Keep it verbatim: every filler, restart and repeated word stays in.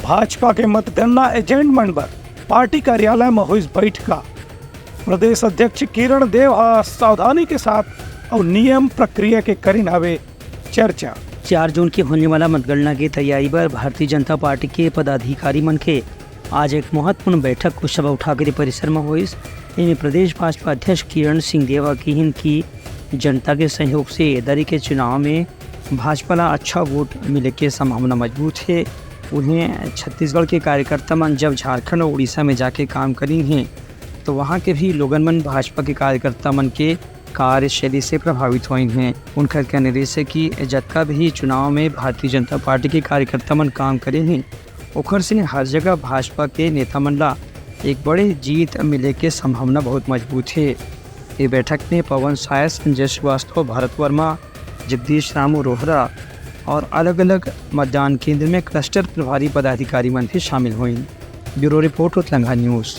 भाजपा के मतगणना एजेंट मन बर पार्टी कार्यालय म होइस बैठका। प्रदेश अध्यक्ष किरण देव ह सावधानी के साथ अउ नियम प्रक्रिया के करिन हवे चर्चा। चार जून के होने वाला मतगणना के तैयारी बर भारतीय जनता पार्टी के पदाधिकारी मन के आज एक महत्वपूर्ण बैठक कुशाभाऊ ठाकरे परिसर म होइस। एमे प्रदेश भाजपा अध्यक्ष किरण सिंह देव ह किहिन कि जनता के सहयोग से ए दरी के चुनाव में भाजपा ला अच्छा वोट मिले के संभावना मजबूत हे। उहें, छत्तीसगढ़ के कार्यकर्ता मन जब झारखंड अउ उड़ीसा में जाके काम करिन हे, तो वहां के भी लोगन मन भाजपा के कार्यकर्ता मन के कार्यशैली से प्रभावित होइन हे। उनकर कहना रिहिस हे कि जतका भी चुनाव में भारतीय जनता पार्टी के कार्यकर्ता मन काम करे हे, ओखर से हर जगह भाजपा के नेता मन ला एक बड़े जीत मिले के संभावना बहुत मजबूत हे। ये बैठक में पवन साय, संजय श्रीवास्तव, भरत वर्मा, जगदीश रामू रोहरा और अलग-अलग मतदान केंद्र में क्लस्टर प्रभारी पदाधिकारी मन भी शामिल होइन। ब्यूरो रिपोर्ट, उतलंघा न्यूज।